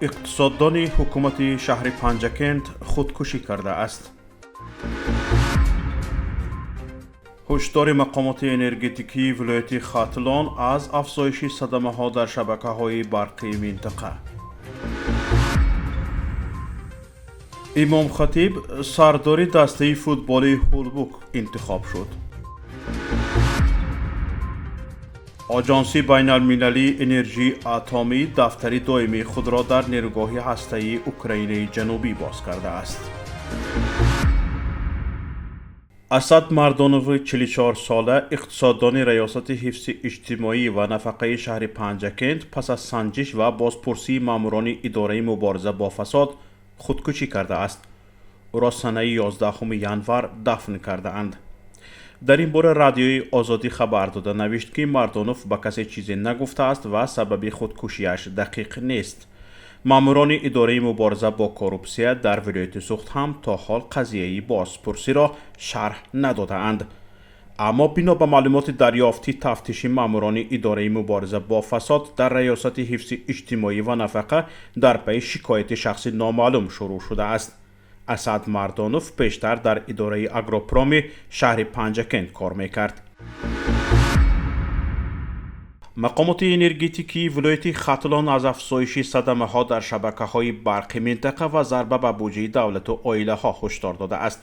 Иқтисоддони ҳукумати шаҳри Панҷакент худкушӣ кардааст. Ҳушдори мақомоти энергетикии вилояти Хатлон аз афзоиши садамаҳо дар шабакаҳои барқии минтақа. Имомхатиб сардори дастаи футболи Ҳулбук интихоб шуд. Оҷонсии байналмилалии энержии атомӣ дафтари доимии худро дар нерӯгоҳи ҳастаии Украинаи Ҷанубӣ боз кардааст. Асад Мардонови 44-сола, иқтисоддони Раёсати ҳифзи иҷтимоӣ ва нафақаи шаҳри Панҷакент, пас аз санҷиш ва бозпурсии маъмурони идораи мубориза бо фасод худкушӣ кардааст. Ӯро санаи 11 январ дафн кардаанд. Дар ин бора Радиои Озодӣ хабар дода навишт, ки Мардонов ба касе чизе нагуфтааст ва сабаби худкушиаш дақиқ нест. Маъмурони идораи мубориза бо коррупсия дар вилояти Суғд ҳам то ҳол қазияи бозпурсиро шарҳ надодаанд. Аммо бино ба маълумоти дарёфтӣ, тафтиши маъмурони идораи мубориза бо фасод дар Раёсати ҳифзи иҷтимоӣ ва нафақа дар пайи шикояти шахси номаълум шурӯъ шудааст. Асад Мардонов пештар дар идораи Агропроми шаҳри Панҷакент кор мекард. Мақомоти энергетикии вилояти Хатлон аз афзоиши садамаҳо дар шабакаҳои барқи минтақа ва зарба ба буҷаи давлату оилаҳо ҳушдор додааст.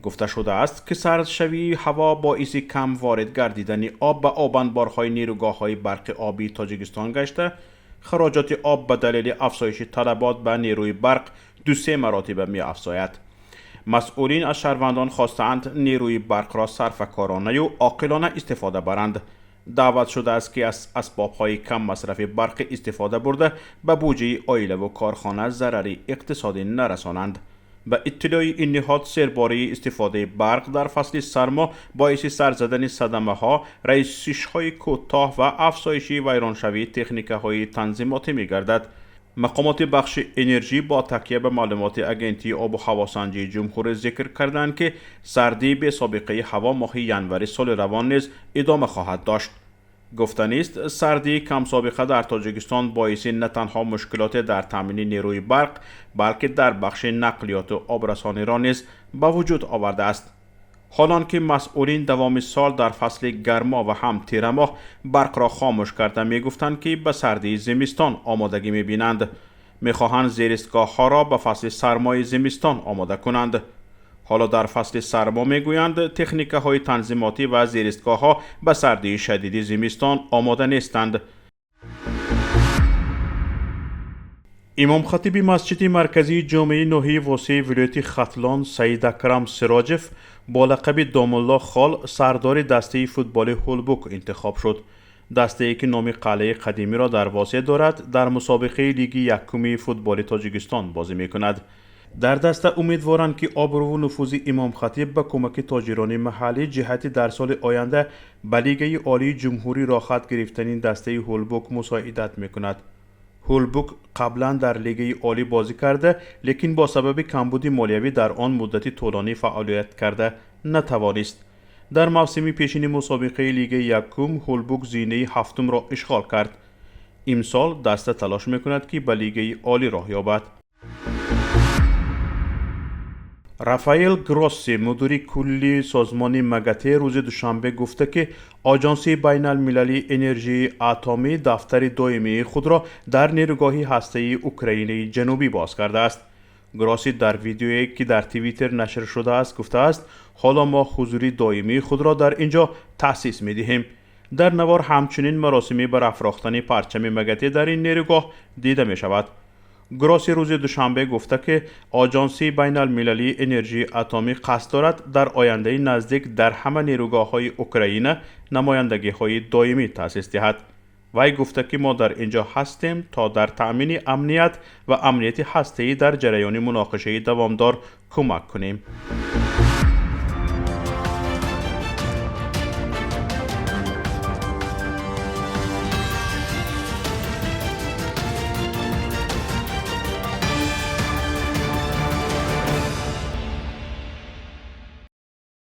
Гуфта шудааст, ки сардшавии ҳаво боиси кам ворид гардидани об ба обанборҳои нерӯгоҳҳои барқи обии Тоҷикистон гашта, хароҷоти об ба далели афзоиши талабот ба нерӯи барқ ду-се маротиба меафзояд. Масъулин аз шаҳрвандон хостаанд, нерӯи барқро сарфакоронаю оқилона истифода баранд. Даъват шудааст, ки аз асбобҳои каммасрафи барқӣ истифода бурда, ба буҷаи оилаву корхона зарари иқтисодӣ нарасонанд. Ба иттилои ин ниҳод, сербории истифодаи барқ дар фасли сармо боиси сар задани садамаҳо, раисишҳои кӯтоҳ ва афзоиши вайроншавии техникаҳои танзимотӣ мегардад. Мақомоти бахши энержӣ бо такя ба маълумоти Агентии обу ҳавосанҷии ҷумҳурӣ зикр карданд, ки сардии бесобиқаи ҳаво моҳи январи соли равон низ идома хоҳад дошт. Гуфтанист, сардии камсобиқа дар Тоҷикистон боиси на танҳо мушкилоте дар таъмини нерӯи барқ, балки дар бахши нақлиёту обрасониро низ ба вуҷуд овардааст. Ҳолон ки масъулин давоми сол дар фасли гармо ва ҳам тирамоҳ барқро хомӯш карда мегуфтанд, ки ба сардии зимистон омодагӣ мебинанд, мехоҳанд зеристгоҳҳоро ба фасли сармои зимистон омода кунанд. Ҳоло дар фасли сармо мегӯянд, техникаҳои танзимотӣ ва зеристгоҳҳо ба сардии шадиди зимистон омода нестанд. Имомхатиби масҷиди марказии ҷомеаи ноҳияи Восеи вилояти Хатлон Саид Акрам Сироҷев бо лақаби Домулло Хол сардори дастаи футболи Ҳулбук интихоб шуд. Дастае, ки номи қалъаи қадимиро дар Восе дорад, дар мусобиқаи лиги якуми футболи Тоҷикистон бозӣ мекунад. Дар даста умедворанд, ки обрӯву нуфузи имомхатиб ба кӯмаки тоҷирони маҳаллӣ ҷиҳати дар соли оянда ба Лигаи олии ҷумҳурӣ роҳхат гирифтани дастаи Ҳулбук мусоидат мекунад. Ҳулбук қаблан дар Лигаи олӣ бозӣ карда, лекин бо сабаби камбуди молиявӣ дар он муддати тӯлонӣ фаъолият карда натавонист. Дар мавсими пешини мусобиқаи Лигаи якум Ҳулбук зинаи ҳафтумро ишғол кард. Имсол даста талош мекунад, ки ба Лигаи олӣ роҳ ёбад. Рафаэл Гросси, мудири кулли созмони МАГАТЭ, рӯзи душанбе гуфта, ки Оҷонсии байналмилалии энержии атомӣ дафтари доимии худро дар нерӯгоҳи ҳастаии Украинаи Ҷанубӣ боз кардааст. Гросси дар видеое, ки дар Твиттер нашр шудааст, гуфтааст: «Ҳоло мо ҳузури доимии худро дар ин ҷо таъсис медиҳем». Дар навор ҳамчунин маросими барафрохтани парчами МАГАТЭ дар ин нерӯгоҳ дида мешавад. Гросси рӯзи душанбе гуфта, ки Оҷонсии байналмилалии энержии атомӣ қасд дорад дар ояндаи наздик дар ҳама нерӯгоҳҳои Украина намояндагиҳои доимӣ таъсис диҳад. Вай гуфта, ки мо дар ин ҷо ҳастем, то дар таъмини амният ва амнияти ҳастаӣ дар ҷараёни муноқишаи давомдор кӯмак кунем.